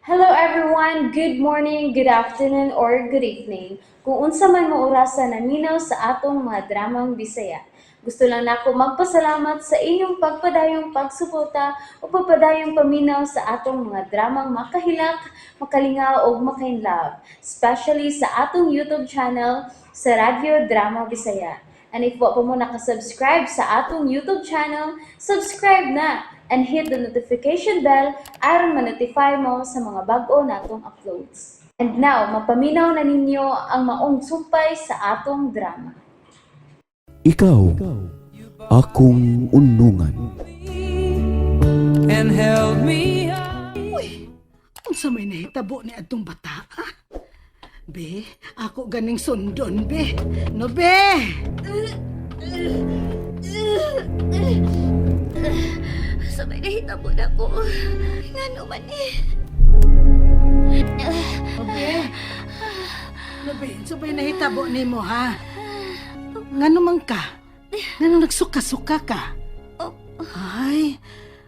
Hello everyone! Good morning, good afternoon, or good evening. Kung unsa man mo orasa naminaw sa atong mga dramang Bisaya. Gusto lang nako magpasalamat sa inyong pagpadayong pagsuporta o pagpadayong paminaw sa atong mga dramang makahilak, makalingaw ug makainlove, especially sa atong YouTube channel sa Radyo Drama Bisaya. And if wa pa mo nakasubscribe sa atong YouTube channel, subscribe na and hit the notification bell aron ma-notify mo sa mga bag-o natong uploads. And now, mapaminaw na ninyo ang maong sumpay sa atong drama. Ikaw, akong unungan. And held me up. Unsa may nahitabo ni adtong bata, ah? Be, ako ganing sundon, be. No, be! Sabay nahitabo na ko. Ngano man eh. No, be. No, be, unsa may nahitabo nimo, ha? Ngano man ka? Ngano nagsuka-suka ka? Ay,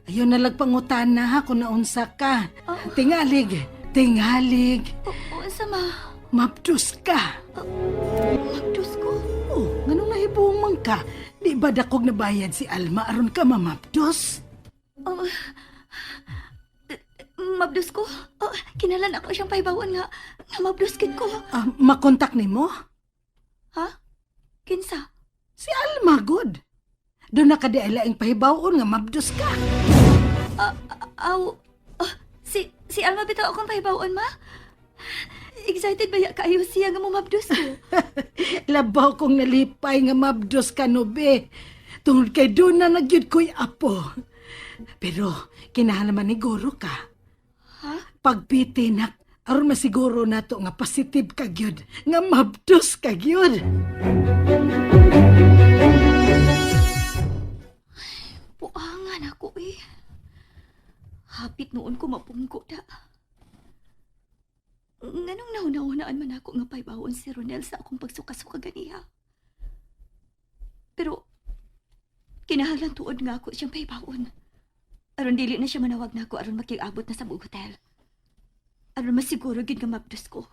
ayaw na lagpangutan na ha kung naunsa ka. Tingalig, tingalig, Unsa ma? Mapdos ka. Mabdos ko. Oh, ngano nahibuong man ka? Di ba dakog nabayad si Alma aron ka mamapdos? Oh, mabdos ko. Oh, kinalan ako siyang pahibawan nga nga mabdos gid ko. Ah, makontak nimo? Ha? Kinsa? Si Alma, good. Doon na ka di ay laing pahibawon nga mabdos ka. Aw, oh, si Alma bitaw akong pahibawan ma? Excited ba ya kaayo siya nga mumabdos ko? Labaw kong nalipay nga mabdos ka no, be. Tungod kay doon na nagyud ko'y apo. Pero kinahanglan ni guro ka. Ha? Pagpiti nak, aron masiguro nato nga positive ka gyud, nga mabdos ka gyud. Puangan ako eh. Hapit noon ko mapungko da. Nganong nauna-unaan man ako nga paybawon si Ronel sa akong pagsuka-suka ganiha. Pero, kinahanglan tuod nga ako siyang paybawon. Aron dili na siya manawag na ako aron makig-abot na sa buong hotel. Aron masiguro gid nga mabdos ko.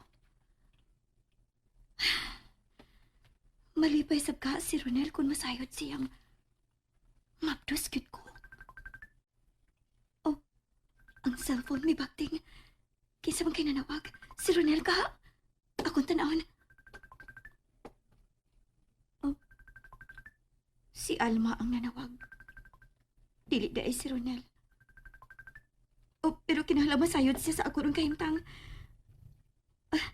Malipay sab ka si Ronel kung masayod siyang mabdos gyud ko. Oh, ang cellphone may bakting. Kinsa man kay nanawag? Si Ronel ka? Akong tanawon. Oh, si Alma ang nanawag. Dili daay si Ronel. Oh, pero kinahanglan masayod siya sa ako ron kahimtang. Ah,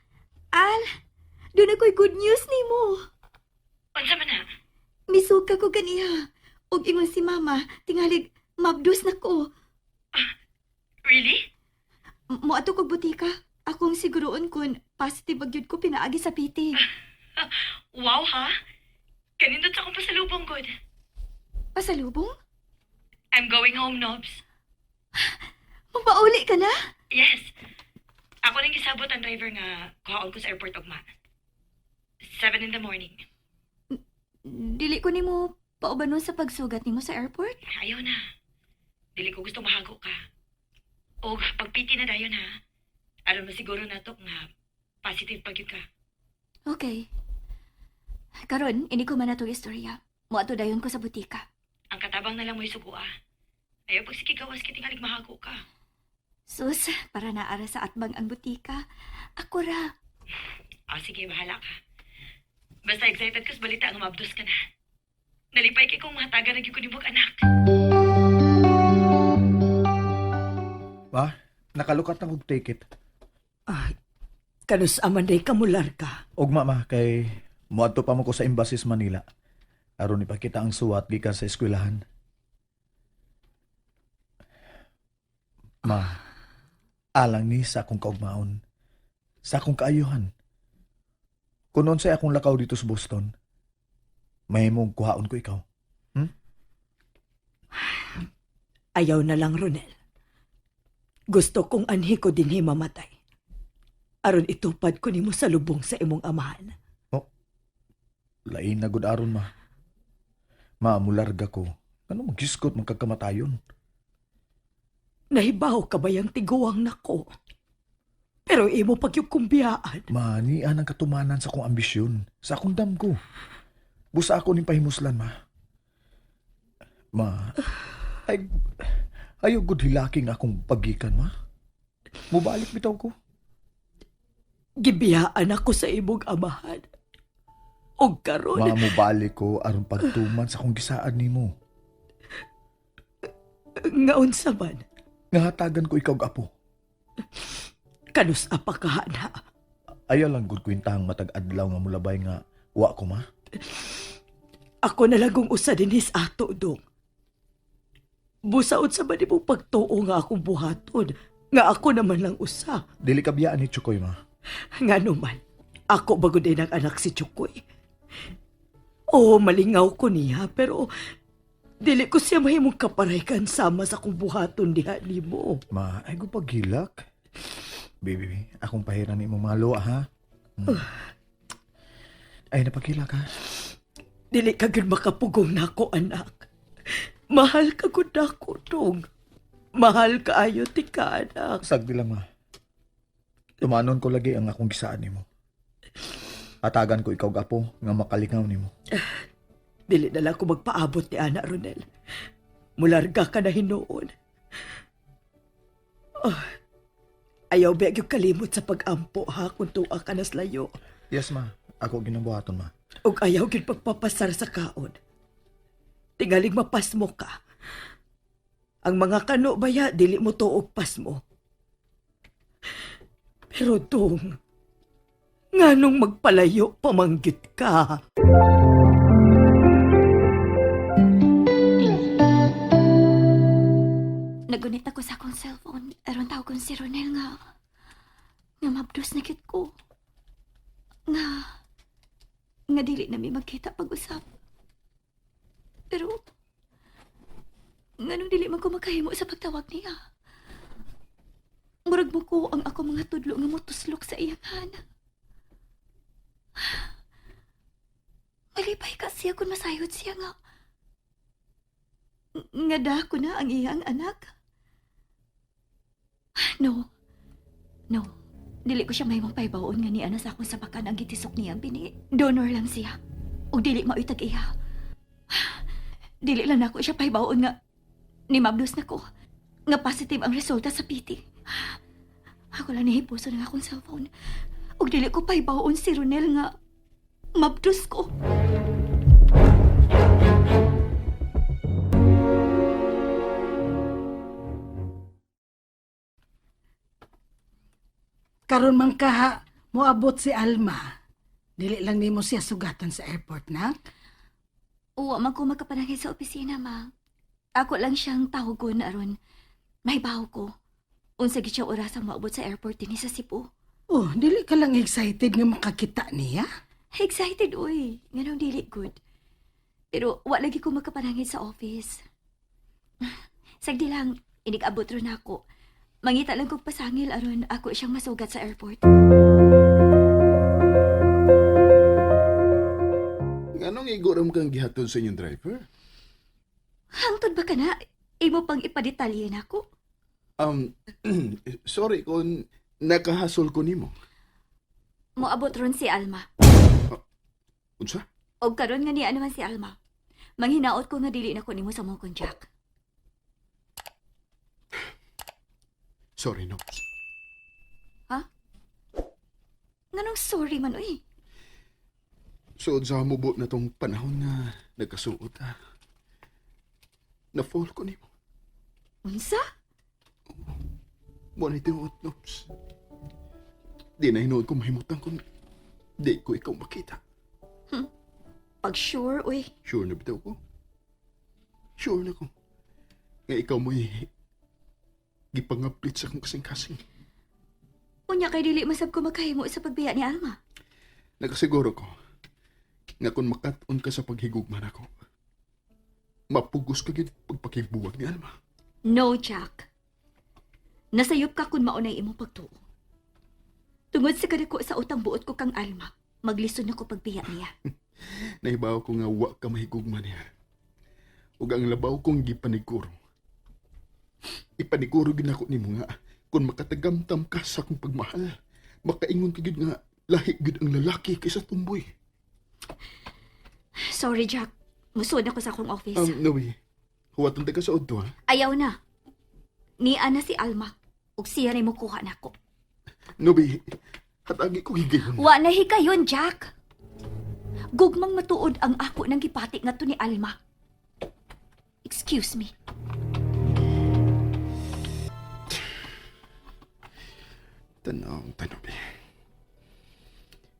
Al, doon ako'y good news nimo. Unsa man na? Misuka ko ganiha. Og ingon si mama, tingalig mabdos na ko. Really? Moadto kog butika. Akong siguroon kun positive gyud ko pinaagi sa PT. Wow ha? Kanindot sa akong pasalubong gud. Pasalubong? I'm going home, Nobs. Mapauli ka na? Yes. Ako nang gisabot ang driver nga kuhaon ko sa airport ugma. 7 in the morning. Dili ko nimo paubanon sa pagsugat nimo sa airport. Ayaw na. Dili ko gusto mahago ka. Og pagpiti na dayon ha. Aron masiguro nato nga positive pa gyud ka. Okay. Karon, ini ko man atong istorya. Moadto dayon ko sa butika. Ang katabang na lang mo'y sugua. Ayaw pag gawas kay tingalig mahago ka. Sus, para naara sa atbang ang butika. Ako ra. Ah, sige, bahala ka. Basta excited ko sa balita nga mabdos ka na. Nalipay kay kong mahatagan na gyud ko nimog anak. Ma, nakalukat na kog ticket. Ay, kanus amanday kamular ka. Ugma ma, kay muadto pa mo ko sa Embassy sa Manila. Aron ipakita ang suwat gikan sa eskwelahan. Ma, alang ni sa akong kaugmaon, sa akong kaayuhan. Kung unsay akong lakaw dito sa Boston, mahimong kuhaon ko ikaw. Ayaw na lang, Ronel. Gusto kong anhi ko dinhi mamatay. Aron itupad ko nimo sa lubong sa imong amahan. Lain na gud aron ma. Ma, mularga ko. Ano magiskot magkakamatayon? Nahibaw ka ba yung tiguang nako? Pero imo pagyud kong biyaan. Ma, nian ang katumanan sa akong ambisyon, sa akong damgo. Busa ako ning pahimuslan, ma. Ma, ay, ayaw gud hilaking akong pagikan, ma. Mubalik bitaw ko. Gibiyaan ako sa imong amahan. Og karon, Ma, mubalik ko aron pagtuman sa akong gisaad nimo. nga unsa man, Nga hatagan ko ikaw og apo. kanus apa ka na. Ayaw lang gud kwintahang matag adlaw nga mulabay nga wa ko, ma. Ako na lang kung usa dinhis ato dong. Busaod sa man imong pagtuo nga akong buhaton, nga ako naman lang usa. Dili ka biyaan ni Chukoy, ma. Nga naman, ako bago din ang anak si Chukoy. Oo, malingaw ko niya, pero dili ko siya mahimong kaparaykan sama sa akong buhaton diha nimo. Ma, ay ko paghilak. Baby, akong pahiran ni imong mga luha, ha? Ay, napaghilak, ha? Dili ka gyud makapugong nako, anak. Mahal ka gud nako, dong. Mahal ka ayo ti ka, anak. Sagdi lang, ma. Tumanon ko lagi ang akong gisaan nimo. Atagan ko ikaw gapo nga makalingaw nimo. Dili na lang ko magpaabot ni Ana Ronel. Mularga ka na hinuon. Oh, ayaw ba yung kalimot sa pag-ampo ha kung tuwa ka nas layo. Yes, ma. Ako ginabuhaton, ma. Og ayaw gyud pagpapasar sa kaon. Tingaling mapasmo ka. Ang mga kano baya dili mo tuog pasmo. Pero dong, nganong magpalayo pamanggit ka? Nagunit ako sa akong cellphone. Aron tawgon si Ronel nga nga mabdos na gyud ko. Nga nga dili na mi magkita pag-usap. Pero nganong dili man ko makahimo sa pagtawag niya. Murag mo ko ang ako mga tudlo nga motuslok sa iyang. Malipay ka siya kung masayod siya nga. Nga dako na ang iyang anak. No. No. Dili ko siya mahimong paybaon nga niya na sa akong sabakan ang gitisok niyang bini. Donor lang siya. Ug dili maoy tag-iya. Dili lang nako siya paybaon nga ni mabdos na ko. Nga positive ang resulta sa PT. Ako lang nahipuso ng akong cellphone. Ug dili ko paybaon si Ronel nga mabdos ko. Karon man kaha, moabot si Alma. Dili lang nimo siya sugatan sa airport, nak. Uwa man ko magkapanangin sa opisina, ma. Ako lang siyang tawagon aron. May baho ko. Unsa gid siya oras ang maabot sa airport dinhi sa Cebu. Oh, dili ka lang excited nga makakita niya? Excited oy. Nganong dili good. Pero wa lagi ko magkapanangin sa office. Sagdi lang, inig-abot ron ako. Mangita lang kog pasangil aron ako siyang masugat sa airport. Nganong iguram kang gihatod sa inyong driver? Hangtod ba ka na? Imo pang ipadetalye nako. Um, sorry kung nakahasol ko nimo. Moabot ron si Alma. Unsa? Og karon nga niya naman si Alma. Manghinaot ko nga dili na ko nimo sa mong Jack. Sorry, Nobs. Nganong sorry man uy. Suod sa mubo na tong panahon na nagkasuot, ha. Na-fall ko nimo. Unsa? Mo na tinuod, Nobs. Di na hinuod ko mahimutan kung di ko ikaw makita. Pag sure uy. Sure na bitaw ko. Sure na ko. Nga ikaw mo'y gipangaplit sa akong kasing-kasing. Unya kay dili masab ko makahimo sa pagbiya ni Alma. Nakasiguro ko nga kung makat-on ka sa paghigugma nako, mapugos ka gid pagpakigbuwag ni Alma. No, Jack. Nasayop ka kung maunay imong pagtuo. Tungod sa kadako sa utang buot ko kang Alma, maglisod na ko pagbiya niya. Nahibaw ko nga wa ka mahigugma niya. Ug ang labaw kong gipaniguro. Ipaniguro gid nako nimo nga Kung makatagamtam ka sa akong pagmahal, makaingon ka gyud nga lahi gyud ang lalaki kaysa tumboy. Sorry, Jack. Musod ako sa akong office. Nobi, huwatan ta ka sa udto, ha? Ayaw na. Niya na si Alma. Ug siya na mukuha nako. Nobi, hatagi ko higayon. Wa na hikayon, Jack. Gugmang matuod ang ako ng gipati ngadto ni Alma. Excuse me. Tanawang tanabi.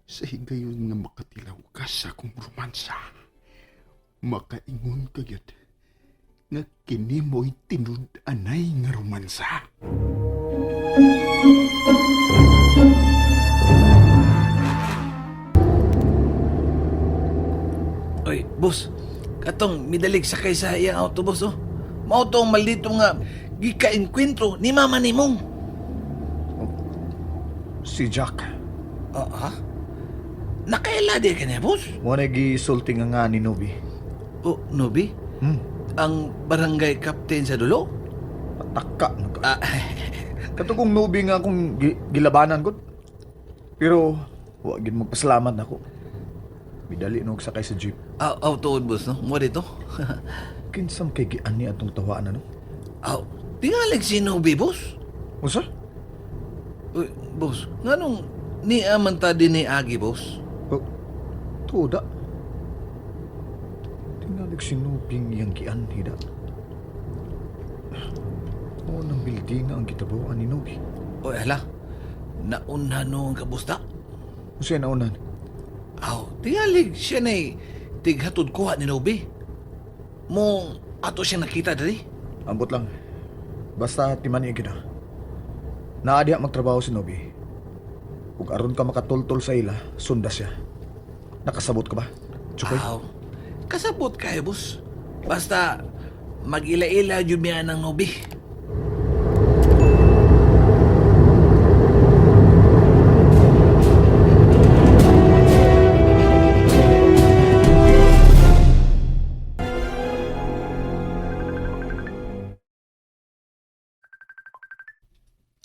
Sa higayon nga makatilaw ka sa akong romansa, makaingon ka gyud nga kini mo'y tinud-anay nga romansa. Oy, boss. Katong midalig sakay sa iyang autobus, oh. Mao to ang maldito nga gikaenkwentro ni mama nimong. Si Jack. Ah, ha? Nakaila di ka niya, boss? Mo na gisulti nga nga ni Nobi. Oh, Nobi? Ang barangay captain sa dulo? Pataka man ka. Ah, Kato kong Nobi nga akong gilabanan ko. Pero wa gid magpasalamat nako. Midali no og sakay sa jeep. aw, aw, tuod, boss, no? Mo dito? Kinsam kay giani atong tawaan ano? Aw, tingalig si Nobi, boss. Unsa? Uy, boss, nganong ni man ta din ni Agi, boss? Oh, tuod da. Tingalig si Nobing iyang gianhi da. Mo nang building ang gitabuan ni Nobi. Oy, hala. Naunhan no ang kabusta. Unsa naunan? Aw, tingalig siya na'y tighatod kuha ni Nobi. Mo, ato siya nakita diri. Ambot lang. Basta timani kita. Naa diha magtrabaho si Nobi. Ug aron ka makatultol sa ila, sunda siya. Nakasabot ka ba? Chukoy? Aw, kasabot kayo, boss. Basta, mag-ila-ila yun miya ng Nobi.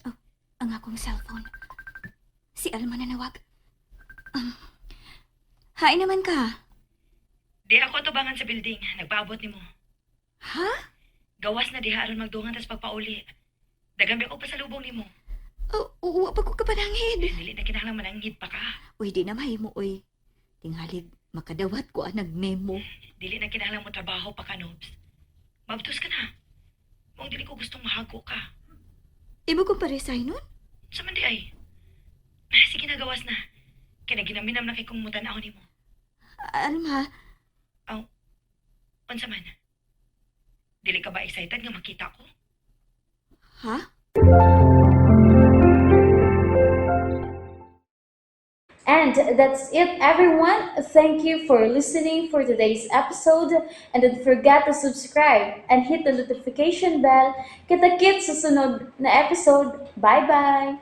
Oh, ang akong cellphone. Si Alma nanawag. Hain naman ka. Di ako tubangan sa building. Nagpaabot nimo. Ha? Gawas na diha aron magdungan tas pagpauli. Dagan ba ko pasalubong nimo? Oh, uwa pa ko kapananghid. Dili na kinahanglan mananghid pa ka. Uy, di na mahimo, uy. Tinghalig, makadawat ko ang nagmemo. Dili na kinahanglan mo trabaho pa ka, Nobs. Mabtos ka na. Mong dili ko gustong mahago ka. Imo kong paresay nun? Sa man di ay. Sige na, gawas na. Kaya ginaminam na kay kong mutanaw nimo. Alma, Aw, unsa man? Dili ka ba excited nga makita ko? ha? And that's it, everyone. Thank you for listening for today's episode. And don't forget to subscribe and hit the notification bell. Kita-kits sa sunod na episode. Bye-bye!